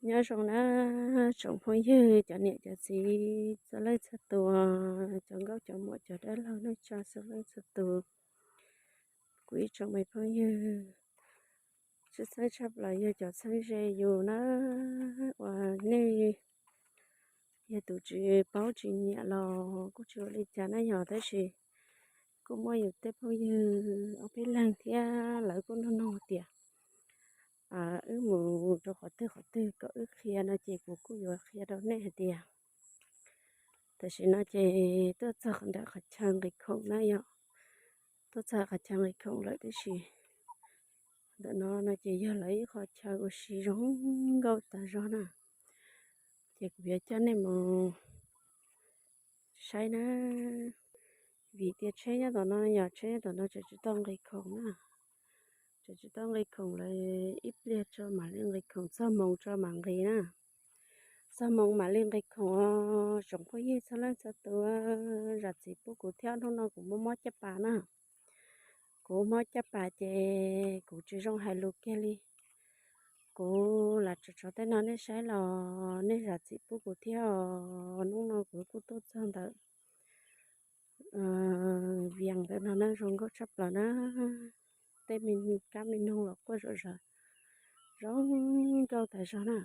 Nyob zoo na tsoom phooj ywg, cov niam cov txiv txhua leej txhua tus, cov nkauj cov muam cov dab laug neej tsa txhua leej txhua tus. Kuv ib tsoom me phooj ywg tshwj xeeb tshaj plaws yog cov txheeb ze yus na, uas nej yog tus tsis paub tsis nyiam los kuj tsis ua li cas na yog, tab sis kuj muaj yus tej phooj ywg ob peb leeg thiab lawv kuj nug nug tias wb mus rau qhov twg qhov twg kom wb qhia no ces kuv kuj yuav qhia rau nej hais tias tam sim no ces tuaj txog ntawm qhov chaw nqis khoom na yom, tuaj txog qhov chaw nqis khoom lawm tab sis ntawm no no ces yog lawv ib qho chaw ua si zoo nkauj tas zog na. Ces kuv yuav coj nej mus saib na, vim tias tsheb nyob tom no yog tsheb nyob tom no tseem tsis tau nqis khoom na, tseem tsis tau nqis khoom lawm, ib pliag tso mam li nqis khoom, txog moos tso mam nqis na. Txog moos mam li nqis khoom os tsoom phooj ywg txhua leej txhua tus, zam txim pub kuv thiab, hnub no kuv mob mob caj pas na. Kuv mob caj pas ces kuv tsis zoo hais lus kiag li. Kuv lam tso tso tej no nej saib los nej zam txim pub kuv thiab os. Hnub no kuv kuj tuaj txog ntawm Vias ntawm no na, zoo nkauj tshaj plaws na. Tej me kab me noog los quaj zom zaws, zoo nkauj tas zog na.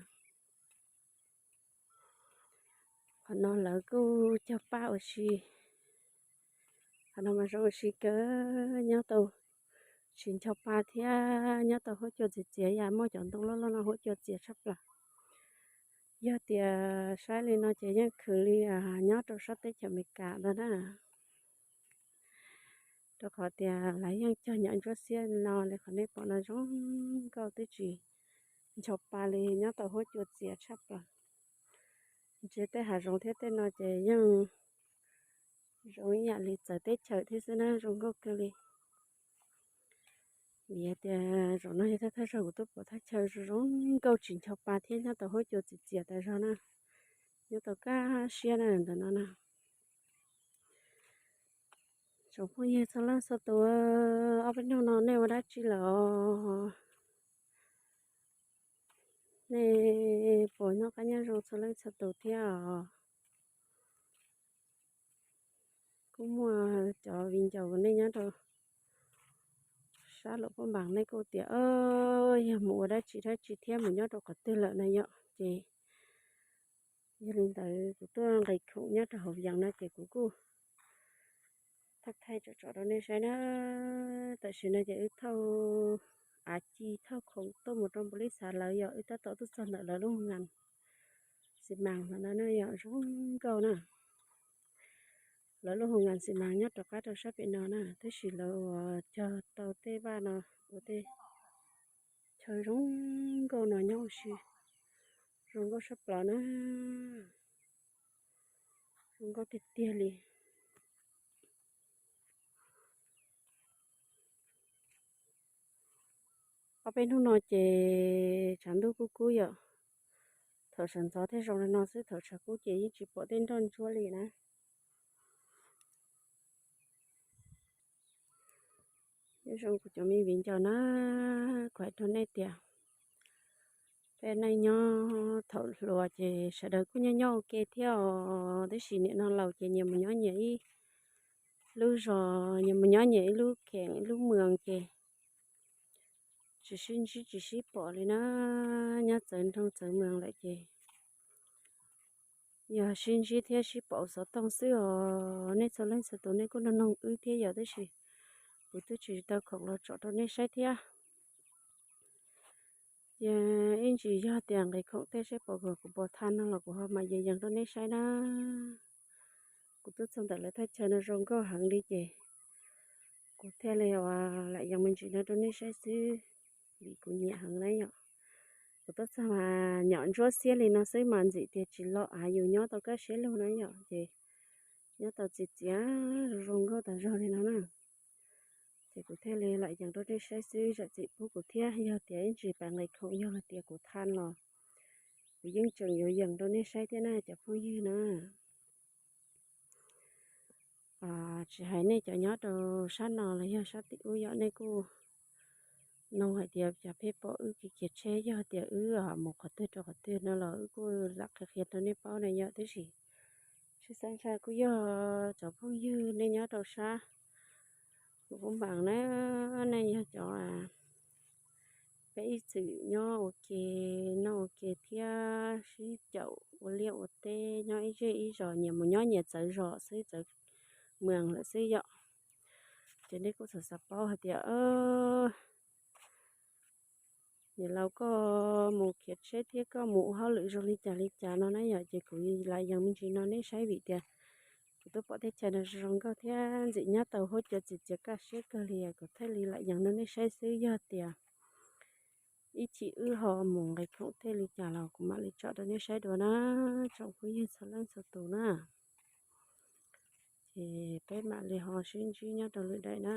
Qhov no lawv kuj cog paj ua si, qhov no mas zoo ua si kawg, nyob tau tsis ncho pa thiab nyob tau huab cua txias txias, yam muaj cov ntoo loj loj no huab cua txias tshaj plaws. Yog tias saib li no ces yeej khwv li nyob rau sab teb chaws Amelikas ntag na. Rau qhov tias lawv yeej cog nyom ntsuab xiab no li qhov nej pom no zoo nkauj, twb tsis ncho pa li, nyob tau huab cua txias tshaj plaws. Ntsia tej hav zoov thiab tej no ces yeej zoo ib yam li txawv teb chaws thiab xwb na, zoo nkauj kawg li. Vim tias zaum no yog thawj thawj zaug kuv tuaj pom thaj chaw zoo zoo nkauj tsis ncho pa thiab nyob tau huab cua txias txias tas zog na, nyob tau kaj siab na ntawm no na. Tsoom phooj ywg txhua leej txhua tus, ob peb hnub no nej ua dab tsi lawm os? Nej puas noj qab nyob zoo txhua leej txhua tus thiab os? Kuj muaj cov viv ncaus nej nyob rau sab Luam Phab Npas nej kuj tias yog mus ua dab tsi dab tsi thiab mus nyob rau qhov twg lawm na yom. Ces yog li ntawd kuv tuaj nqis khoom nyob rau hauv Vias no ces kuv kuj thaij thaij tsom tsom rau nej saib na. Tam sim no ces wb thauj av ci thauj khoom tuaj mus rau npaum li xav lawv yom, wb tab tom tuaj txog ntawm lawv lub hoos ngas xi mas no na, yog zoo nkauj na. Lawv lub hoos ngas xi mas nyob rov qab rau sab pem no na, tab sis lawv uas cog tau tej vaj no ua tej chaw zoo nkauj no nyob ua si, zoo nkauj sab plaws na, zoo nkauj tiag tiag li. Ob peb hnub no ces tshav ntuj kub kub yom, thaum sawv ntxov thiaj zoo li no xwb, thaum tshav kub ces yeej tsis pom tej nroj ntsuab li na. Nyob zoo kuv cov me viv ncaus na, kuv hais rau nej tias peb neej nyob thaum hluas ces sawv daws kuj nyob nyob ua ke thiab os, tab sis nim no laus ces nyias mus nyob nyias ib lub zos, nyias mus nyob nyias ib lub kheem ib lub moos ces tsis sib ntsib tsis sib pom li na. Nyob txawv nroog txawv moos lawm ces yog sib ntsib thiab sib pom xov tooj xwb os. Nej txhua leej txhua tus nej kuj nug noog wb thiab yom, tab sis kuv twb tsis tau khoom los tsom rau nej saib thiab. Ces ib ntsis yog tias nqis khoom tej saib pom kuv pom tha no los kuv ho mam yees yees rau nej saib na. Kuv tuaj txog ntawm lawv thaj chaw no zoo nkauj heev li ces kuv thiaj li ua lam yees me ntsis no rau nej saib xwb, vim kuv nyiam heev na yom. Kuv tuaj txog mas nyom ntsuab xiab li no xwb mas ntxim tias tsis lo av yus nyob tau kaj siab lug na yom, ces nyob tau txias txias zoo zoo nkauj tas zog li no na. Ces kuv thiaj li lam yees rau nej saib xwb, zam txim pub kuv thiab. Yog tias ib ntsis pab nqis khoom yog hais tias kuv tha los kuv yeej tseem yuav yees rau nej saib thiab na cov phooj ywg na. Tsis hais nej cov nyob rau sab no los yog sab tim ub yom, nej kuj nug hais tias cas peb pom wb khiav tsheb, yog tias wb mus qhov twg rau qhov twg no los wb kuj lam qhia qhia rau nej paub na yom. Tab sis tshwj xeeb tshaj kuj yog cov phooj ywg nej nyob rau sab Hmoob Npaas na, nej yog cov peb ib txwm nyob ua ke noj ua ke thiab sib caum ua liaj ua teb nyob ib zej ib zos, nyias mus nyob nyias txawv zos xwb, txawv moos lawm xwb yom. Ces nej kuj xav xav paub hais tias niam laus koj mus khiav tsheb thiab koj mus ua hauj lwm zoo li cas li cas no na yom. Ces kuv lam yees me ntsis no nej saib vim tias kuv twb pom teb chaws no zoo nkauj thiab ntxim nyob tau huab cov txiv txias kaj siab kawg li, kuv thiaj li lam yees rau nej saib xwb. Yog tias ib chim wb ho mus nqis khoom thiaj li cas los kuv mam li tsom rau nej saib dua na, tsoom phooj ywg txhua leej txhua tus na. Ces peb mam li ho sib ntsib nyob rau lwm daim na.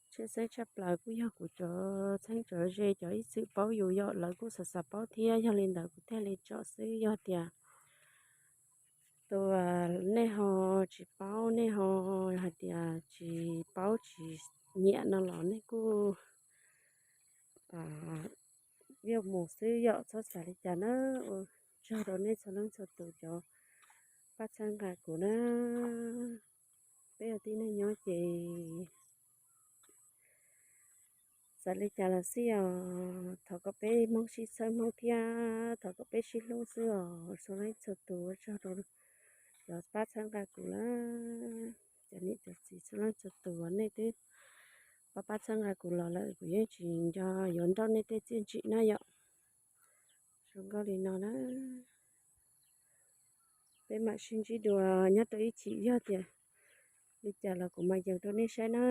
Tshwj xeeb tshaj plaws kuj yog kuv cov txheeb cov ze cov ib txwm paub yus yom, lawv kuj xav xav paub thiab, yog li ntawd kuv thiaj li tsom xwb. Yog tias tus nej ho tsis paub, nej ho hais tias tsis paub tsis nyiam no los nej kuj yuav mus xwb yom, txhob xav li cas na. Ua tsaug rau nej txhua leej txhua tus cov pab txhawb nqa kuv na. Peb ua tib neeg nyob ces txawm li cas los xij os, thov kom peb Hmoob sib txhawb Hmoob thiab thov kom peb sib hlub xwb os. Txhua leej txhua tus ua tsaug rau cov pab txhawb nqa kuv lawm. Cov niam cov txiv txhua leej txhua tus, nej twb pab pab txhawb nqa kuv los lawm, kuv yeej tsis nco yuav nrauj nej tej txiaj ntsim na yom. Zoo nkauj li no na, peb mam sib ntsib dua nyob rau ib chim, yog tias li cas los kuv mam yees rau nej saib na.